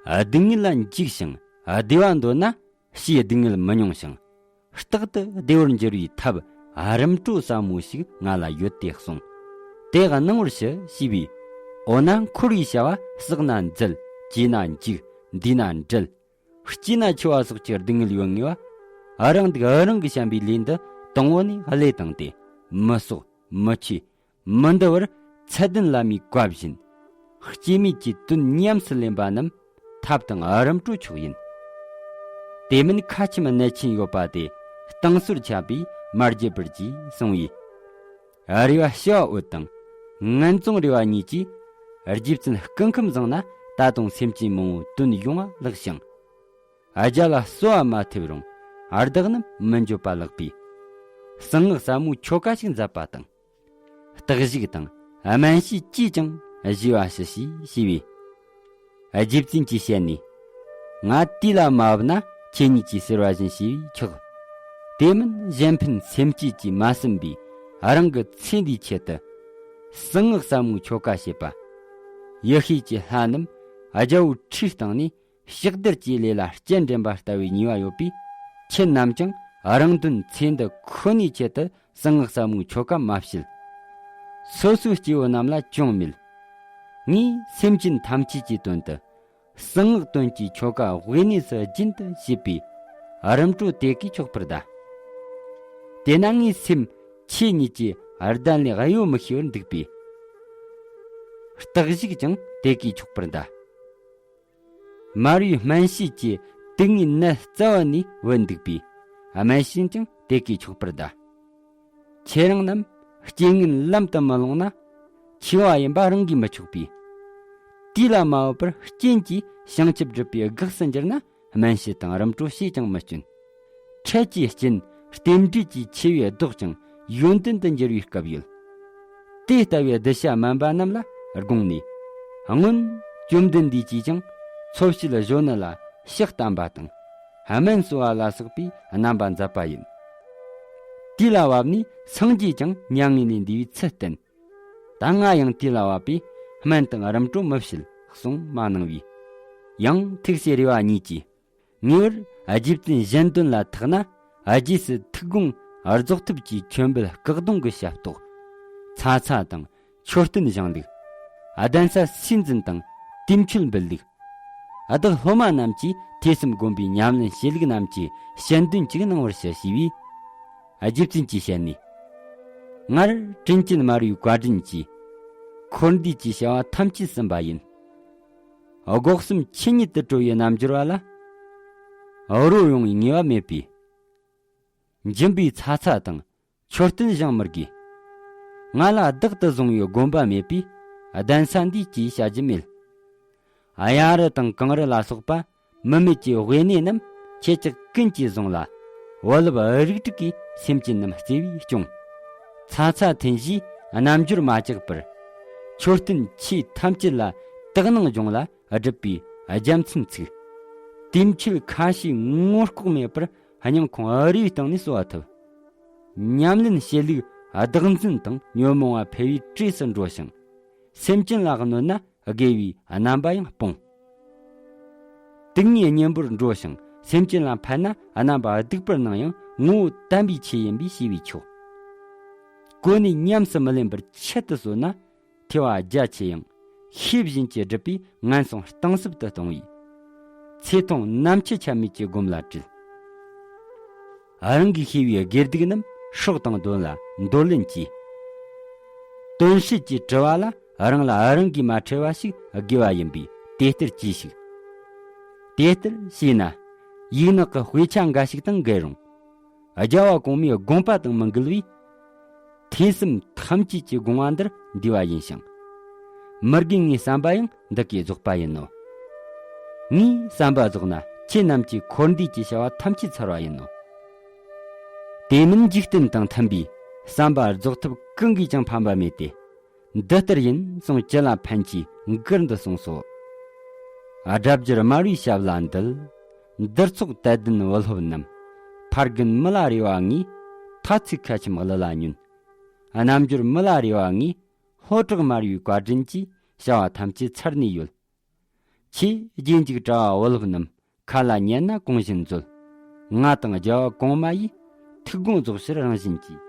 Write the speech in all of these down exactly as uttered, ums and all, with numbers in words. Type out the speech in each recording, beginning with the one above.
སྡུག་བསྔལ་ལ་འཇིགས་ཤིང་བདེ་བ་འདོད་ན། ཕྱིའི་སྡུག་བསྔལ་མི་མྱོང་ཞིང་། རྟག་ཏུ་བདེ་བར་འགྱུར་བའི་ཐབས་རིམ་གྲོ་ཟབ་མོ་ཞིག་ང་ལ་ཡོད་དེ་གསུངས། དེ་གནང་བར་ཞུ་ཞེས་པས། འོ་ན་འཁོར་བའི་བྱ་བ་བསགས་ན་འཛད། བཅོས་ན་འཇིག་འདུས་ན་འབྲལ། སྐྱེས་ན་འཆི་བ་སོགས་ཀྱི་སྡུག་བསྔལ་ཡོད་ངེས་པ། རང་སྡུག་རང་གིས་བྱམས་པའི་ལས་འདི་དང་པོ་ནས་བློས་བཏང་སྟེ། མི་གསོག་མི་འཆོས། མི་འདུལ་བར་ཚད་ལྡན་བླ་མའི་བཀའ་བཞིན། སྐྱེ་མེད་ཀྱི་དོན་ཉམས་སུ་ལེན་པ་རྣམས་ཐབས་དང་རིམ་གྲོ་མཆོག་ཡིན། དེ་མིན་ཁ་ཆེམས་གནད་ཆེན་ཡོད་པ་དེ་གཏིང་ཟབ་ཆ་བས་མ་བརྗེད་པར་གྱིས་གསུང་བས། རེ་བ་ཞུ་བ་འོས་དང་ངན་བཙོང་རེ་བ་གཉིས་ཀྱིས། རྗེ་བཙུན་སྐུ་ཁམས་བཟང་ན་ད་དུང་སེམས་ཅན་མང་པོའི་དོན་ཡོང་བ་ལགས་ཤིང་། རྒྱ་ལ་གསོལ་བ་མ་ཐེབས་རུང་བདག་རྣམས་མི་འགྱོད་པ་ལགས་པས། གསང་སྔགས་ཟབ་མོའི་ཆོ་ག་ཞིག་མཛད་པ་དང་། བརྟག་ཞིབ་དང་སྨན་དཔྱད་ཀྱིས་ཀྱང་ཞི་བ་ཞུ་ཞེས་ཞུས་པས། རྗེ་བཙུན་གྱི་ཞལ་ནས། ང་དུས་ལ་མ་བབ་ན་ཁྱེད་ཉིད་ཀྱིས་ཟེར་བ་བཞིན་བྱས་པས་ཆོག། དེ་མིན་གཞན་ཕན་སེམས་བསྐྱེད་ཀྱིས་མ་ཟིན་པའི་རང་གི་ཚེ་འདིའི་ཆེད་དུ། གསང་སྔགས་ཟབ་མོའི་ཆོ་ག་བྱེད་པ། ཡེ་ཤེས་ཀྱི་ལྷ་རྣམས་རྒྱལ་པོའི་ཁྲིའི་སྟེང་ནས། ཕྱག་བདར་གྱི་ལས་ལ་སྤྱན་འདྲེན་པ་ལྟ་བུའི་ནུས་པ་ཡོད་པས། ཁྱེད་རྣམས་ཀྱང་རང་དོན་ཚེ་འདི་ཁོ་ནའི་ཆེད་དུ་གསང་སྔགས་ཟབ་མོའི་ཆོ་ག་མ་བྱེད། སོ་སོའི་སྐྱེ་བོ་རྣམས་ལ་ཅུང་མེད། ངས་སེམས་ཅན་ཐམས་ཅད་ཀྱི་དོན་དུ་གསང་སྔགས་དོན་གྱི་ཆོ་ག་དབེན་གནས་སུ་རྒྱུན་དུ་བྱེད་པའི་རིམ་གྲོ་དེ་གིས་ཆོག་པར་གདའ། དེས་ན་ངའི་སེམས་ཁྱེད་ཉིད་ཀྱི་གདན་ལས་གཡོ་མི་ཤེས་པར་འདུག་པས། བརྟག་ཞིབ་ཀྱང་དེ་གིས་ཆོག་པར་གདའ། མར་པའི་སྨན་དཔྱད་ཀྱིས་དུག་ལྔའི་ནད་རྩ་བ་ནས་བུད་འདུག་པས། སྨན་དཔྱད་ཀྱང་དེ་གིས་ཆོག་པར་གདའ། ཁྱེད་རང་རྣམས་རྐྱེན་ངན་ལམ་དུ་མི་ལྷུང་ན། འཆི་བ་ཡིན་པ་རང་གིས་མི་ཆོག་པས། དུས་ལ་མ་བབ་པར་རྐྱེན་གྱིས་བྱང་ཆུབ་སྒྲུབ་པའི་གེགས་སུ་འགྱུར་ན། སྨན་དཔྱད་དང་རིམ་གྲོ་བྱས་ཀྱང་མི་སྐྱོན། འཕྲལ་གྱི་རྐྱེན་རྟེན་འབྲེལ་གྱི་ཆེ་བས་ལྡོག་ཅིང་ཡོན་ཏན་དུ་འགྱུར་བའི་སྐབས་ཡོད། དེ་ལྟ་བུའི་གདུལ་བྱ་དམན་པ་རྣམས་ལ་དགོངས་ནས། སྔོན་བཅོམ་ལྡན་འདས་ཀྱིས་ཀྱང་འཚོ་བྱེད་གཞོན་ནུ་ལ་ཕྱག་བསྟན་པ་དང་། སྨན་གསོ་བ་ལ་སོགས་པའི་རྣམ་པ་མཛད་པ་ཡིན། དུས་ལ་བབ་ནས་སངས་རྒྱས་ཀྱང་མྱ་ངན་ལས་འདས་པའི་ཚུལ་བསྟན། ད་ང་ཡང་དུས་ལ་བབ་པས་སྨན་དང་རིམ་གྲོ་མི་བྱེད་གསུངས་མ་གནང་བས། ཡང་ཐུགས་སྲས་རེ་བ་གཉིས་ཀྱིས། ངེས་པར་རྗེ་བཙུན་གཞན་དོན་ལ་ཐུག་ན། རྗེས་སུ་ཐུགས་དགོངས་རྫོགས་ཐབས་ཀྱི་མཆོད་འབུལ་སྐུ་གདུང་གི་ཞབས་ཏོག་ཚ་ཚ་དང་མཆོད་རྟེན་བཞེངས་ལུགས། གདན་ས་སྲིད་འཛིན་དང་དུས་མཆོད་འབུལ་ལུགས། བདག་སློབ་མ་རྣམས་ཀྱིས་ཐོས་བསམ་སྒོམ་པའི་ཉམས་ལེན་བྱེད་ལུགས་རྣམས་ཀྱི་ཞལ་འདོན་ཅིག་གནང་བར་ཞུ་ཞེས་པས། རྗེ་བཙུན་གྱི་ཞལ་ནས། སྔར་དྲིན་ཅན་མར་པའི་བཀའ་དྲིན་གྱིས། འཁོར་འདས་ཀྱི་བྱ་བ་ཐམས་ཅད་ཟིན་པ་ཡིན། སྒོ་གསུམ་ཆོས་ཉིད་དུ་གྲོལ་བའི་རྣལ་འབྱོར་བ་ལ། རོ་ཡོང་བའི་ངེས་པ་མེད་པས། འབྱིན་པའི་ཚ་ཚ་དང་མཆོད་རྟེན་བཞེངས་མི་དགོས། ང་ལ་བདག་ཏུ་བཟུང་བའི་དགོངས་པ་མེད་པས་གདན་ས་འདིའི་ཅེས་བྱ་རྒྱུ་མེད། གཡའ་རུ་དང་གངས་རུ་ལ་སོགས་པ་མི་མེད་ཀྱི་དབེན་གནས་རྣམས་ཁྱེད་ཅག་ཀུན་གྱིས་བཟུང་ལ། བུ་སློབ་རིགས་དྲུག་གིས་སེམས་ཅན་རྣམས་བརྩེ་བས་སྐྱོང་། ཚ་ཚ་འཐེན་བཞིས་རྣལ་འབྱོར་མ་བཅག་པར། མཆོད་རྟེན་ཆོས་ཐམས་ཅད་ལ་དག་སྣང་སྦྱོང་ལ་སྒྲུབ་པའི་རྒྱལ་མཚན་ཚུགས། དུས་མཆོད་ཁ་ཤས་ངོ་ལྐོག་མེད་པར་སྙིང་ཁོང་རེའི་སྟེང་ནས་གསོ་བ་ཐུབ། ཉམས་ལེན་བྱེད་ལུགས་བདག་འཛིན་དང་ཉོན་མོངས་པ་འཕེལ་བའི་གྲས་སུ་འགྲོ་ཞིང་། སེམས་ཅན་ལ་གནོད་ན་དགེ་བའི་རྣམ་པ་ཡང་སྤོང་། དུག་ལྔའི་གཉེན་པོར་འགྲོ་ཞིང་སེམས་ཅན་ལ་ཕན་ན་རྣམ་པ་སྡིག་པར་སྣང་ཡང་ངོ་བོ་དམ་པའི་ཆོས་ཡིན་པས་ཞེས་པས་ཆོག། གོ་གནས་ཉམས་སུ་མི་ལེན་པར་ཆེད་དུ་གསོལ་ན། ཐོས་པ་རྒྱ་ཆེ་ཡང་ཤེས་བཞིན་གྱིས་སྒྲུབ་པས་ངན་སོང་གཏིང་ཟབ་ཏུ་གཏོང་བས། ཚེ་ཐུང་ནམ་འཆི་ཆ་མེད་ཀྱི་སྒོམ་ལ་བྲེལ། རང་གིས་ཤེས་པའི་དགེ་སྡིག་རྣམས་སྲོག་དང་བསྡོམས་ལ་འདོར་ལེན་གྱིས། དོན་བྱེད་ཀྱི་དྲི་བ་ལ་རང་ལ་རང་གིས་མ་ཁྲེལ་བ་ཞིག་དགོས་པ་ཡིན་པས་དེ་ལྟར་གྱིས་ཤིག། དེ་ལྟར་བྱས་ན་ཡིག་ནག་གི་དཔེ་ཆ་འགའ་ཞིག་དང་འགལ་རུང་། རྒྱལ་བ་གོང་མའི་དགོངས་པ་དང་མི་འགལ་བས། ཐོས་བསམ་ཐམས་ཅད་ཀྱི་དགོངས་པ་འདིར་འདུས་པ་ཡིན་ཞིང་། མི་དགེ་བའི་བསམ་པ་ཡང་འདི་གའི་རྫོགས་པ་ཡིན་ནོ། ངའི་བསམ་པ་རྫོགས་ན་ཁྱེད་རྣམས་ཀྱི་འཁོར་འདས་ཀྱི་བྱ་བ་ཐམས་ཅད་ཚར་བ་ཡིན་ནོ། དེ་མིན་འཇིག་རྟེན་དང་མཐུན་པའི་བསམ་པ་རྫོགས་ཐབས་གང་གིས་ཀྱང་ཕན་པ་མེད་དེ། འདི་ལྟར་ཡིན་གསུངས་ཅི་ལ་ཕན་གྱི་མགུར་འདི་གསུངས་སོ། སྒྲ་བསྒྱུར་མར་པའི་ཞབས་ལ་འདུད། འདིར་ཚོགས་དད་ལྡན་བུ་སློབ་རྣམས། ཕ་རྒན་མི་ལ་རས་པ་ངས། ཐ་ཚིག་ཁ་ཆེམས་གླུ་ལ་ཉོན། རྣལ་འབྱོར་མི་ལ་རས་པ་ངས། ལྷོ་བྲག་མར་པའི་བཀའ་དྲིན་གྱིས། བྱ་བ་ཐམས་ཅད་ཚར་ནས་ཡོད། ཁྱེད་རྗེས་འཇུག་གྲྭ་བ་བུ་སློབ་རྣམས། ཁ་ལ་ཉན་ན་གོང་བཞིན་མཛོད། ང་དང་རྒྱལ་བ་གོང་མ་ཡིས། ཐུགས་དགོངས་རྫོགས་ཕྱིར་རང་བཞིན་གྱིས།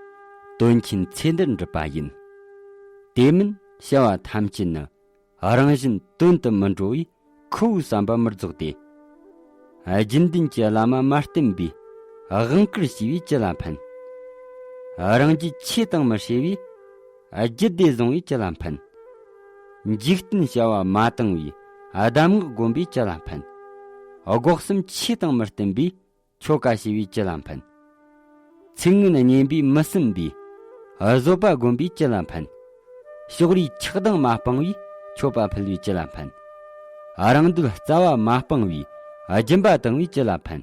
དོན་ཆེན་ཚེ་འདིར་འགྲུབ་པ་ཡིན། དེ་མིན་བྱ་བ་ཐམས་ཅད་ནི། རང་བཞིན་དོན་དུ་མི་འགྲོ་བས། ཁོ་བོའི་བསམ་པ་མི་རྫོགས་ཏེ། རྒྱུན་ལྡན་གྱི་བླ་མ་མ་བསྟེན་པས། དབང་བསྐུར་བྱས་པས་ཅི་ལ་ཕན། རང་རྒྱུད་ཆོས་དང་མི་བསྲེ་བས། རྒྱུད་སྡེ་བཟུང་བས་ཅི་ལ་ཕན། འཇིག་རྟེན་བྱ་བ་མ་བཏང་བའི། གདམས་ངག་བསྒོམས་པས་ཅི་ལ་ཕན། སྒོ་གསུམ་ཆོས་དང་མི་བསྟུན་པའི། ཆོ་ག་བྱས་པས་ཅི་ལ་ཕན། ཚིག་ངན་སྙན་པས་མི་ཟིན་པའི། བཟོད་པ་བསྒོམས་པས་ཅི་ལ་ཕན། ཕྱོགས་རིས་ཆགས་སྡང་མ་སྤངས་པའི། མཆོད་པ་ཕུལ་བས་ཅི་ལ་ཕན། རང་འདོད་རྩ་བ་མ་སྤངས་པའི། སྦྱིན་པ་བཏང་བས་ཅི་ལ་ཕན།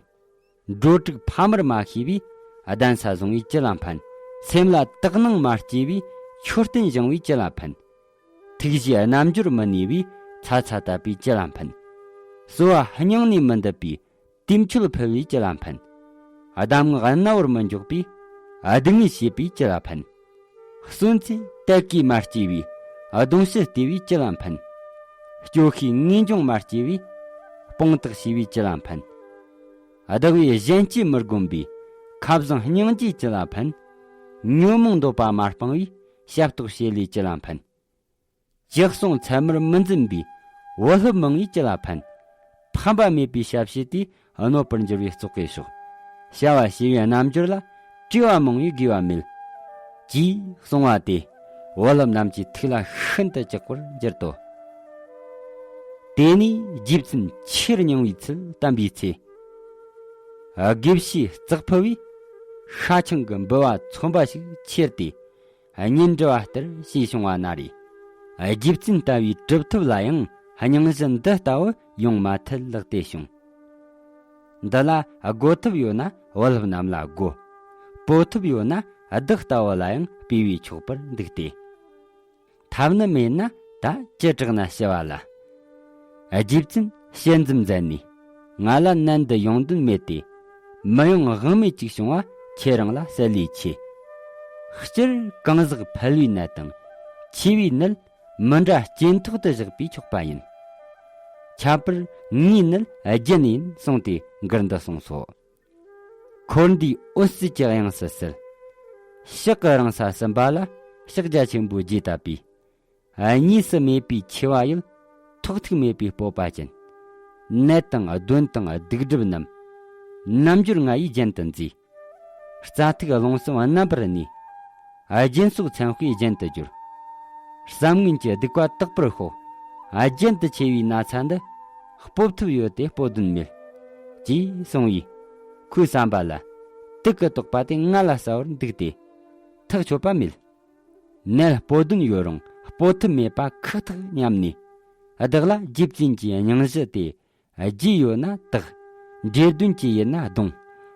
འགྲོ་དྲུག་ཕ་མར་མ་ཤེས་པས། གདན་ས་བཟུང་བས་ཅི་ལ་ཕན། སེམས་ལ་དག་སྣང་མ་སྐྱེས་པས། མཆོད་རྟེན་བཞེངས་པས་ཅི་ལ་ཕན། ཐུགས་རྗེའི་རྣལ་འབྱོར་མི་ནུས་པས། ཚ་ཚ་དད་པས་ཅི་ལ་ཕན། གསོལ་བ་སྙིང་ནས་མི་འདེབས་པས། དུས་མཆོད་ཕུལ་བས་ཅི་ལ་ཕན། གདམས་ངག་རྣ་བར་མི་འཇོག་པས། སྡུག་བསྔལ་བྱེད་པས་ཅི་ལ་ཕན། གསོན་ཚེ་དད་གུས་མ་སྐྱེས་པས། གདུང་ཕྱི་བལྟས་པས་ཅི་ལ་ཕན། སྐྱོ་ཤས་ངེས་འབྱུང་མ་སྐྱེས་པས། དཔུང་དག་བྱས་པས་ཅི་ལ་ཕན། བདག་པོས་གཞན་གཅེས་མི་བསྒོམ་པས། ཁ་བཟང་སྙིང་རྗེས་ཅི་ལ་ཕན། ཉོན་མོངས་འདོད་པ་མ་སྤངས་པས། ཞབས་ཏོག་བྱེད་ལས་ཅི་ལ་ཕན། ཇི་གསུང་ཚད་མར་མི་འཛིན་པའི། བུ་སློབ་མང་བས་ཅི་ལ་ཕན། ཕམ་པ་མེད་པའི་ཞབས་ཕྱི་དེས། གནོད་པར་འགྱུར་བའི་བཙོག་པའི་ཕྱོགས། བྱ་བ་བྱེད་པའི་རྣལ་འབྱོར་ལ། བྲེལ་བ་མང་བས་དགོས་པ་མེད། ཅེས་གསུང་བ་དེ། བུ་སློབ་རྣམས་ཀྱི་ཐུགས་ལ་ཤིན་ཏུ་གྲགས་པར་གྱུར་ཏོ། དེ་ནས་རྗེ་བཙུན་ཆེར་མྱང་བའི་ཚུལ་བསྟན་པའི་ཚེ། དགེ་བཤེས་གཙག་ཕུ་བས། ཤ་ཆང་གི་འབུལ་བ་ཚོམ་པ་ཞིག་ཁྱེར་ཏེ། བསྙེན་དྲི་བ་ལྟར་ཞུས་བྱུང་བ་ན་རེ། རྗེ་བཙུན་ལྟ་བུའི་གྲུབ་ཐོབ་ལ་ཡང་སྙིང་གཞི་འདི་ལྟ་བུ་ཡོང་མ་ཐུབ་ལགས་ཏེ་བྱུང་། འདི་ལ་སྒོ་ཐབས་ཡོད་ན་བུ་སློབ་རྣམས་ལ་སྒོ། སྤོ་ཐབས་ཡོད་ན་བདག་ལྟ་བུ་ལ་ཡང་སྤེལ་བས་ཆོག་པར་འདུག་སྟེ། ཐབས་ནི་མེད་ན་ད་ཅི་དྲག་ན་ཞུ་བ་ལ། རྗེ་བཙུན་ཞལ་འཛུམ་མཛད་ནས། ང་ལ་ནན་དུ་ཡོང་དོན་མེད་དེ། མི་ཡོང་དབང་མེད་ཅིག་བྱུང་བ་ཁྱེད་རང་ལ་གསལ་ལས་ཆེ། སྤྱིར་གང་ཟག་ཕལ་བའི་ནད་དང་། ཆེ་བའི་ནད་མི་འདྲ་སྐྱེ་ཐོག་ཏུ་བཞག་པས་ཆོག་པ་ཡིན། ཁྱད་པར་ངའི་ནད་རྒྱུན་ཡིན་གསུངས་ཏེ་མགུར་འདི་གསུངས་སོ། འཁོར་འདས་འོད་གསལ་གྱི་དབྱིངས་སུ་གསལ། ཕྱག་གི་རིང་ས་གསུམ་པ་ལ་ཕྱག་རྒྱ་ཆེན་པོའི་རྗེས་བཏབ་པས། གཉིས་སུ་མེད་པའི་མཆེ་བ་ཡུལ། ཐོགས་ཐུག་མེད་པའི་སྤོབས་པ་ཅན། ནད་དང་གདོན་དང་སྡིག་སྒྲིབ་རྣམས། རྣལ་འབྱོར་ང་ཡིས་རྒྱན་དུ་མཛེས། རྩ་ཐིག་རླུང་གསུམ་རྣམ་པར་གནས། རྒྱན་སོགས་མཚན་དཔེས་རྒྱན་དུ་བསྒྱུར། བསམ་ངན་གྱི་སྡིག་པ་དག་པར་ཤོག། རྒྱུན་དུ་ཆེ་བའི་ན་ཚ་འདི། སྤོབས་ཐུབ་ཡོད་དེ་སྤོ་དོན་མེད། ཅེས་གསུངས་པས། ཁོའི་བསམ་པ་ལ། དུག་གི་དོགས་པ་དེ་ང་ལ་ཟ་བར་འདུག་སྟེ། ཐག་ཆོད་པ་མེད། ནད་སྤོ་དོན་ཡོད་རུང་སྤོ་ཐབས་མེད་པ་ཁག་ཐག་སྙམ་ནས། བདག་ལ་རྗེ་བཙུན་གྱི་སྙིང་གཞི་དེ། རྗེས་ཡོད་ན་དག། འབྲས་གདོན་གྱི་ཡིན་ན་གདོང་།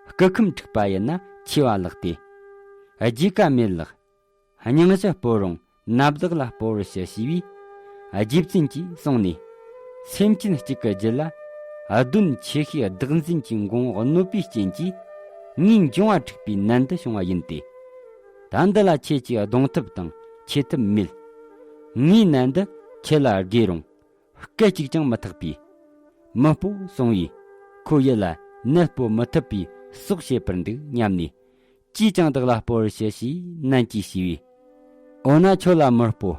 སྐུ་ཁམས་འཁྲུགས་པ་ཡིན་ན་མཆེ་བ་ལགས་ཏེ། རྗེས་ཀ་མེད་ལགས། སྙིང་གཞི་སྤོ་རུང་ན་བདག་ལ་སྤོ་བར་ཞུ་ཞེས་པས། རྗེ་བཙུན་གྱིས་གསུངས་ནས། སེམས་ཅན་གཅིག་གི་རྒྱུད་ལ། གདོན་ཆེ་ཤོས་བདག་འཛིན་གྱི་འགོང་བོ་གནོད་པའི་རྐྱེན་གྱིས། ངའི་འབྱུང་བ་འཁྲུགས་པའི་ནད་འདི་བྱུང་བ་ཡིན་ཏེ། ད་འདི་ལ་ཁྱེད་ཀྱིས་གདོང་ཐབས་དང་ཆེ་ཐབས་མེད། ངའི་ནད་འདི་ཁྱེད་ལ་དགོས་རུང་། སྐད་ཅིག་ཀྱང་མི་ཐག་པས། མི་སྤོ་གསུང་བས། ཁོ་ཡིད་ལ་ནད་སྤོ་མི་ཐུབ་པའི་སྲོག་བྱེད་པར་འདུག་སྙམ་ནས། ཅིས་ཀྱང་བདག་ལ་སྤོ་བར་ཞུ་ཞེས་ནན་གྱིས་ཞུས་པས། འོ་ན་ཁྱོད་ལ་མི་སྤོ།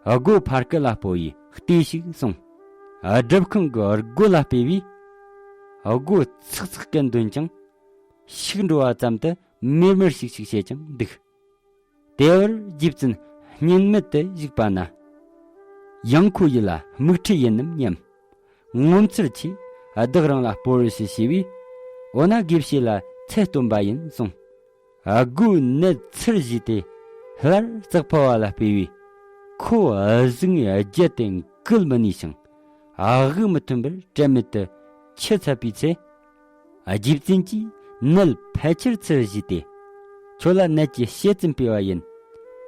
སྒོ་ཕར་སྐུ་ལ་སྤོ་ཡི་ལྟོས་ཤིག་གསུངས། སྒྲུབ་ཁང་གི་སྒོ་ལ་སྤོས་པས། སྒོ་ཚག་ཚག་གི་འདོན་ཅིང་། ཤིག་འགྲོ་བ་ཙམ་དུ་མེར་མེར་ཤིག་ཤིག་བྱེད་ཀྱང་འདུག། དེ་བར་རྗེ་བཙུན་བསྙེན་མེད་དུ་བཞུགས་པ་ན། ཡང་ཁོ་ཡིད་ལ་མིག་འཕྲུལ་ཡིན་ནམ་སྙམ། ངོ་མཚར་ཆེ། བདག་རང་ལ་སྤོ་བར་ཞུ་ཞེས་པས། འོ་ན་དགེ་བཤེས་ལ་ཚད་སྟོན་པ་ཡིན་གསུངས། སྒོའི་ནད་ཚུར་བཞེས་ཏེ་སླར་གཙག་ཕུ་བ་ལ་སྤོས་པས། ཁོ་གཟུགས་ངན་བརྒྱལ་ཏེ་འགུལ་མི་ནུས་ཤིང་། དབུགས་མི་ཐོན་པར་དྲན་མེད་དུ་ཆུ་ཚ་བའི་ཚེ། རྗེ་བཙུན་གྱིས་ནད་ཕལ་ཆེར་ཚུར་བཞེས་ཏེ། ཁྱོད་ལ་ནད་ཀྱི་བཤད་ཙམ་སྤེལ་བ་ཡིན།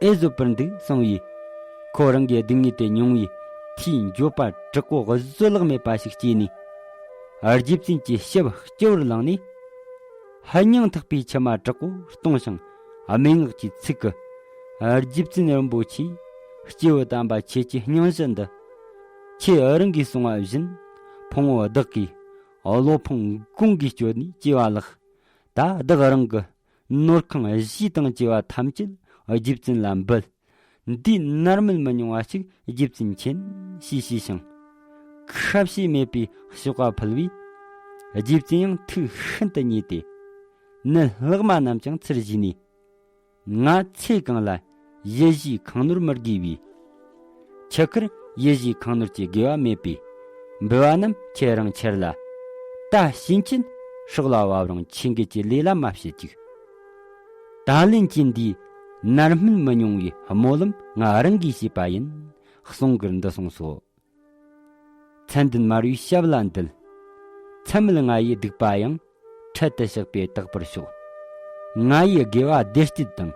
ཨེ་བཟོད་པར་འདུག་གསུང་བས། ཁོ་རང་གི་སྡུག་བསྔལ་དེ་མྱོང་བས་མཐའི་འགྱོད་པ་དྲག་པོ་བཟོད་གླགས་མེད་པ་ཞིག་སྐྱེས་ནས། རྗེ་བཙུན་གྱི་ཞབས་སྤྱི་བོར་བླངས་ནས། སྙིང་ཐག་པའི་མཆི་མ་དྲག་པོ་གཏོང་ཞིང་སྨྲེ་སྔགས་ཀྱིས་ཚིག་གིས། རྗེ་བཙུན་རིན་པོ་ཆེ། སྐྱེས་བུ་དམ་པ་ཁྱེད་ཀྱི་སྙིང་གཞི་འདི། ཁྱེད་རང་གིས་གསུང་བ་བཞིན། ཕུང་བོ་བདག་གིས་བློ་ཕུང་དགུང་གིས་གཅོད་ནས་གཅེས་པ་ལགས། ད་བདག་རང་གི་ནོར་ཁང་གཞིས་དང་བཅས་པ་ཐམས་ཅད་རྗེ་བཙུན་ལ་འབུལ། འདིས་མནར་མེད་མི་ཉུང་བ་ཞིག་རྗེ་བཙུན་མཁྱེན། ཞེས་ཞུས་ཤིང་། ཁ་ཞེ་མེད་པའི་གཤོག་པ་ཕུལ་བས། རྗེ་བཙུན་ཡང་ཐུགས་ཤིན་ཏུ་མཉེས་ཏེ། ནད་ལྷག་མ་རྣམས་ཀྱང་ཚུར་ཞུས་ནས། ང་ཚེ་གང་ལ་ཡིད་བཞིན་ཁང་ནོར་མི་དགོས་པས། ཆུ་ཁར་ཡིད་བཞིན་ཁང་ནོར་གྱི་དགེ་བ་མེད་པས། འབུལ་བ་རྣམས་ཁྱེད་རང་ཁྱེར་ལ། ད་ཕྱིན་ཆད་སྲོག་ལ་བབ་རུང་ཆེད་འགེལ་གྱི་ལས་ལ་མ་བྱེད་ཅིག། ད་ལན་གྱི་འདིའི་མནར་སྨིན་མི་ཉུང་བའི་སྨོན་ལམ་ང་རང་གིས་བྱས་པ་ཡིན། གསུང་མགུར་འདི་གསུངས་སོ། མཚན་ལྡན་མར་པའི་ཞབས་ལ་འདུད། མཚན་མེད་ང་ཡི་སྡིག་པ་ཡང་། འཕྲལ་དུ་བཤགས་པས་དག་པར་ཤོག། ང་ཡི་དགེ་བ་བདེ་སྐྱིད་དང་།